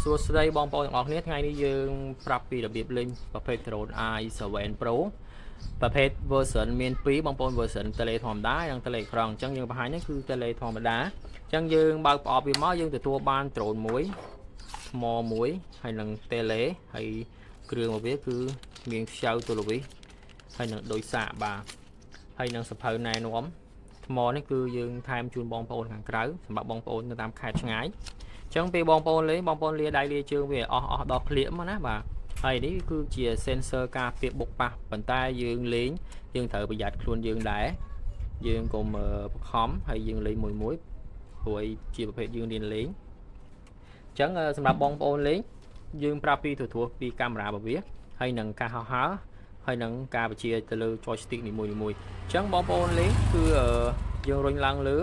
សួស្តីបងប្អូនទាំងអស់គ្នាថ្ងៃនេះយើងប្រាប់ពីរបៀបលេងប្រភេទ drone i7 Pro ប្រភេទ version មាន2បងប្អូន version tele ធម្មតានិង tele អេក្រង់អញ្ចឹងយើងបង្ហាញនេះគឺ tele ធម្មតាអញ្ចឹងយើងបើកប្រអប់វាមកយើងទទួលបាន drone មួយថ្មមួយហើយនិង tele ហើយគ្រឿងរបស់វាគឺមានខ្ចៅទូល្វីសហើយនិងដូចសាកបាទហើយនិងសភៅណែនាំថ្មនេះគឺយើងថែមជូនបងប្អូនខាងក្រៅសម្រាប់បងប្អូននៅតាមខេត្តឆ្ងាយ ចឹងពេលបងប្អូនលេងបងប្អូនលាដៃលាជើងវាអស់អស់ដល់ក្លៀកមកណាបាទហើយនេះគឺជា sensor ការពារបុកប៉ះប៉ុន្តែយើងលេងយើងត្រូវប្រយ័ត្នខ្លួនយើងដែរយើងកុំបខំហើយយើងលេងមួយមួយព្រោះអីជាប្រភេទយើងរៀនលេងអញ្ចឹងសម្រាប់បងប្អូនលេងយើងប្រាប់ពីទូទួពីកាមេរ៉ារបស់វាហើយនឹងការហោះហើរហើយនឹងការបញ្ជាទៅលើ joystick នីមួយៗអញ្ចឹងបងប្អូនលេងគឺយើងរុញឡើងលើ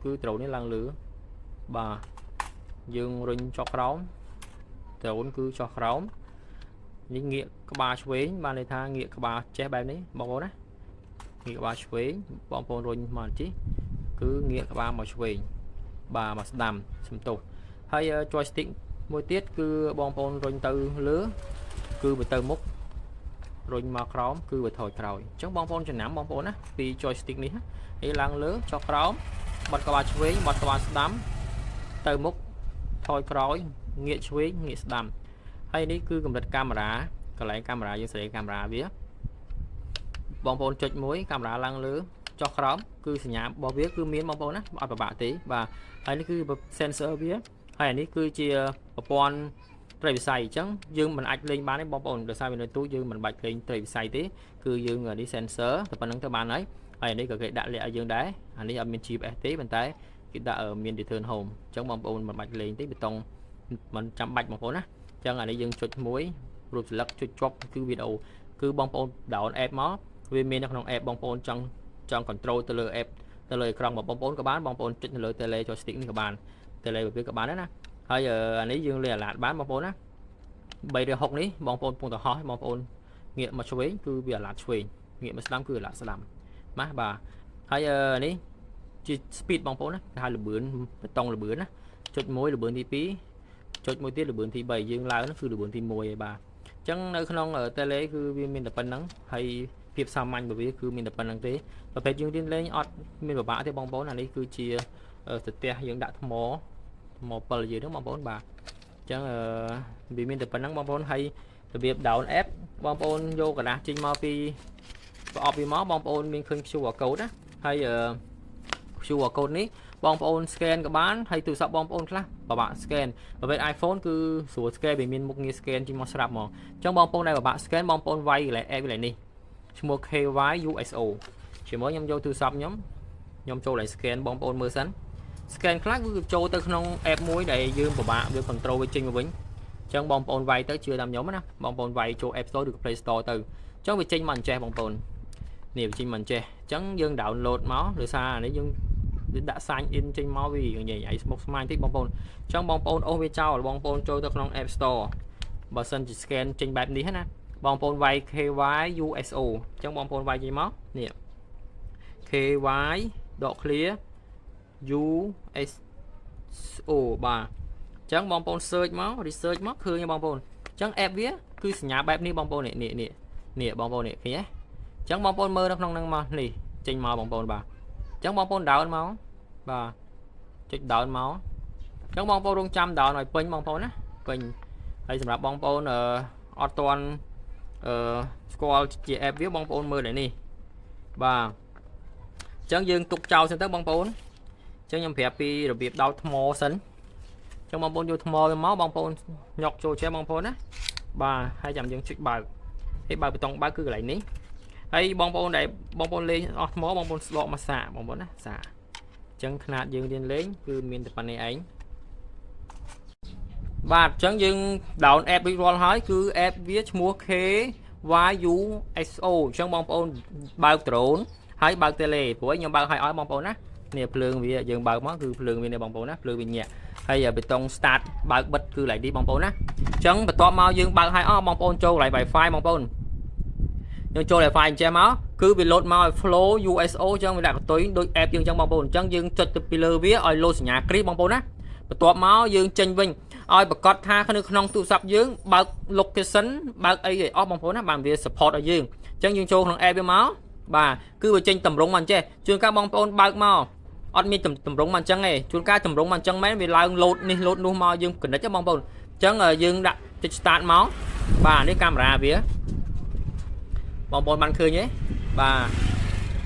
គឺត្រូវនេះឡើងលើបាទយើងរុញចុះក្រោមដ្រូនគឺចុះក្រោមនេះងាកក្បាលឆ្វេងបានន័យថាងាកក្បាលចេះបែបនេះបងប្អូនណាងាកក្បាលឆ្វេងបងប្អូនរុញមកជីគឺងាកក្បាលមកឆ្វេងបាទមកស្ដាំសំទោសហើយ joystick មួយទៀតគឺបងប្អូនរុញទៅលើគឺវាទៅមុខរុញមកក្រោមគឺវាថយក្រោយអញ្ចឹងបងប្អូនចំណាំបងប្អូនណាពី joystick នេះនេះឡើងលើចុះក្រោមបត់ក្បាលឆ្វេងបត់ក្បាលស្ដាំទៅមុខថយក្រោយងាកឆ្វេងងាកស្ដាំហើយនេះគឺកម្រិតកាមេរ៉ាកន្លែងកាមេរ៉ាយើងសេរីកាមេរ៉ាវាបងប្អូនចុចមួយកាមេរ៉ាឡើងលើចុះក្រោមគឺសញ្ញារបស់វាគឺមានបងប្អូនណាអត់ពិបាកទេបាទហើយនេះគឺ sensor វាហើយអានេះគឺជាប្រព័ន្ធត្រីវិស័យអញ្ចឹងយើងមិនអាចលេងបានទេបងប្អូនដោយសារវានៅទូយើងមិនបាច់លេងត្រីវិស័យទេគឺយើងនេះ sensor តែប៉ុណ្្នឹងទៅបានហើយហើយអានេះក៏គេដាក់លាក់ឲ្យយើងដែរអានេះអត់មាន GPS ទេប៉ុន្តែគេដាក់មាន return home អញ្ចឹងបងប្អូនមិនបាច់លេងទេបេតុងមិនចាំបាច់បងប្អូនណាអញ្ចឹងអានេះយើងចុចមួយរូបស្លឹកចុចជាប់គឺវីដេអូគឺបងប្អូន down app មកវាមាននៅក្នុង app បងប្អូនចង់ចង់ control ទៅលើ app ទៅលើអេក្រង់របស់បងប្អូនក៏បានបងប្អូនចុចនៅលើ tele joystick នេះក៏បាន tele វាក៏បានដែរណាហើយអានេះយើងលេងអាឡាតបានបងប្អូនណា360នេះបងប្អូនពងទៅហោះបងប្អូនងាកមកឆ្វេងគឺវាអាឡាតឆ្វេងងាកមកស្ដាំគឺអាឡាតស្ដាំណាបាទហើយនេះជា speed បងប្អូនណាគេហៅលបឿនបេតុងលបឿនណាចុច1លបឿនទី2ចុចមួយទៀតលបឿនទី3យើងឡើងគឺលបឿនទី1ឯបាទអញ្ចឹងនៅក្នុង tele គឺវាមានតែប៉ុណ្្នឹងហើយភាពសាមញ្ញរបស់វាគឺមានតែប៉ុណ្្នឹងទេប្រភេទយើងរៀនលេងអត់មានពិបាកទេបងប្អូនអានេះគឺជាស្ទះយើងដាក់ថ្មថ្មពិលយើងហ្នឹងបងប្អូនបាទអញ្ចឹងវាមានតែប៉ុណ្្នឹងបងប្អូនហើយរបៀប down app បងប្អូនយកក្រដាសចេញមកពីប្រអប់វាមកបងប្អូនមានឃើញ QR code ណាហើយ QR code នេះបងប្អូន scan ក៏បានហើយទូរស័ព្ទបងប្អូនខ្លះពិបាក scan ប្រភេទ iPhone គឺស្រួល scan វាមានមុខងារ scan ចេញមកស្រាប់ហ្មងអញ្ចឹងបងប្អូនដែលពិបាក scan បងប្អូនវាយកន្លែង app កន្លែងនេះឈ្មោះ KYUSO ជាមួយខ្ញុំយកទូរស័ព្ទខ្ញុំខ្ញុំចូលឲ្យ scan បងប្អូនមើលសិន scan ខ្លះគឺចូលទៅក្នុង app មួយដែលយើងពិបាកវា control វាចេញមកវិញអញ្ចឹងបងប្អូនវាយទៅជឿតាមខ្ញុំណាបងប្អូនវាយចូល App Store ឬ Play Store ទៅអញ្ចឹងវាចេញមកអញ្ចេះបងប្អូននេះវាចេញមកអញ្ចេះអញ្ចឹងយើង download មកដោយសារអានេះយើងវាដាក់ sign in ចេញមកវានិយាយអីស្មុគស្មាញតិចបងប្អូនអញ្ចឹងបងប្អូនអូសវាចោលបងប្អូនចូលទៅក្នុង App Store បើសិនជា scan ចេញបែបនេះណាបងប្អូនវាយ KY USO អញ្ចឹងបងប្អូនវាយចេញមកនេះ KY ដក clear USO បាទអញ្ចឹងបងប្អូន search មក research មកឃើញបងប្អូនអញ្ចឹង app វាគឺសញ្ញាបែបនេះបងប្អូននេះនេះនេះនេះបងប្អូននេះឃើញទេអញ្ចឹងបងប្អូនមើលនៅក្នុងហ្នឹងមកនេះចេញមកបងប្អូនបាទអញ្ចឹងបងប្អូន down មកបាទចុច down មកអញ្ចឹងបងប្អូនរងចាំ down ឲ្យពេញបងប្អូនណាពេញហើយសម្រាប់បងប្អូនអឺអត់ទាន់អឺស្គាល់ជា app វាបងប្អូនមើលនេះបាទអញ្ចឹងយើងទុកចោលសិនទៅបងប្អូនអញ្ចឹងខ្ញុំប្រាប់ពីរបៀបដោតថ្មសិនអញ្ចឹងបងប្អូនយកថ្មវាមកបងប្អូនញក់ចូលចេះបងប្អូនណាបាទហើយចាំយើងចុចបើកហើយបើកបតុងបើកគឺកន្លែងនេះហើយបងប្អូនដែលបងប្អូនលេងអស់ថ្មបងប្អូនស្លកមកសាកបងប្អូនណាសាកអញ្ចឹងຂະຫນាតយើងរៀនលេងគឺមានតែប៉ុណ្្នេះឯងបាទអញ្ចឹងយើង down app រួចរាល់ហើយគឺ app វាឈ្មោះ K Y U S O អញ្ចឹងបងប្អូនបើក drone ហើយបើក tele ព្រោះខ្ញុំបើកឲ្យឲ្យបងប្អូនណានេះភ្លើងវាយើងបើកមកគឺភ្លើងវានេះបងប្អូនណាភ្លើងវាញាក់ហើយបេតុង start បើកបិទគឺកន្លែងនេះបងប្អូនណាអញ្ចឹងបន្ទាប់មកយើងបើកឲ្យអស់បងប្អូនចូលកន្លែង Wi-Fi បងប្អូនយើងចូល Wi-Fi អញ្ចឹងមកគឺវាលោតមកឲ្យ flow USO អញ្ចឹងវាដាក់កតុយដូច app យើងអញ្ចឹងបងប្អូនអញ្ចឹងយើងចុចទៅពីលើវាឲ្យលោតសញ្ញាគ្រីសបងប្អូនណាបន្ទាប់មកយើងចេញវិញ ឲ្យប្រកាសថានៅក្នុងទូរស័ព្ទយើងបើក location បើកអីឲ្យអស់បងប្អូនណាបានវា support ឲ្យយើងអញ្ចឹងយើងចូលក្នុង app វាមកបាទគឺវាចេញតម្រងមកអញ្ចេះជួនកាលបងប្អូនបើកមកអត់មានតម្រងមកអញ្ចឹងទេជួនកាលតម្រងមកអញ្ចឹងមែនវាឡើង load នេះ load នោះមកយើង connect បងប្អូនអញ្ចឹងយើងដាក់ចុច start មកបាទនេះកាមេរ៉ាវាបងប្អូនបានឃើញទេបាទ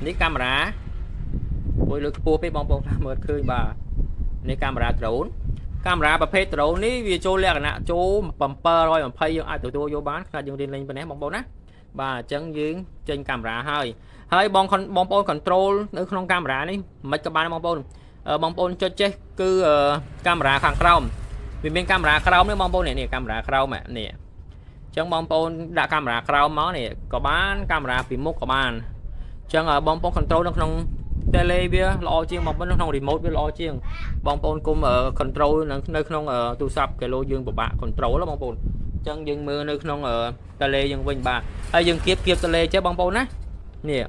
នេះកាមេរ៉ាពួយលើខ្ពស់ពេកបងប្អូនខ្លះមើលឃើញបាទនេះកាមេរ៉ា drone កាមេរ៉ាប្រភេទ drone នេះវាចូលលក្ខណៈចូល720យើងអាចទទួលយកបានខ្លាចយើងរៀនលេងប៉ុណ្ណេះបងប្អូនណាបាទអញ្ចឹងយើងចេញកាមេរ៉ាហើយហើយបងបងប្អូន control នៅក្នុងកាមេរ៉ានេះមិនក៏បានបងប្អូនបងប្អូនចុចចេះគឺកាមេរ៉ាខាងក្រោមវាមានកាមេរ៉ាក្រោមនេះបងប្អូននេះកាមេរ៉ាក្រោមនេះអញ្ចឹងបងប្អូនដាក់កាមេរ៉ាក្រោមមកនេះក៏បានកាមេរ៉ាពីមុខក៏បានអញ្ចឹងបងប្អូន control នៅក្នុង tele វាល្អជាងបងប្អូននៅក្នុង remote វាល្អជាងបងប្អូនគុំ control នៅក្នុងទូរស័ព្ទគីឡូយើងពិបាក control បងប្អូនអញ្ចឹងយើងមើលនៅក្នុង tele យើងវិញបាទហើយយើងគៀបគៀប tele ចេះបងប្អូនណានេះ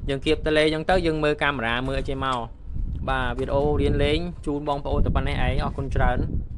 យើងគៀប tele អញ្ចឹងទៅយើងមើលកាមេរ៉ាមើលអីចេះមកបាទវីដេអូរៀនលេងជូនបងប្អូនតែប៉ុណ្ណេះឯងអរគុណច្រើន។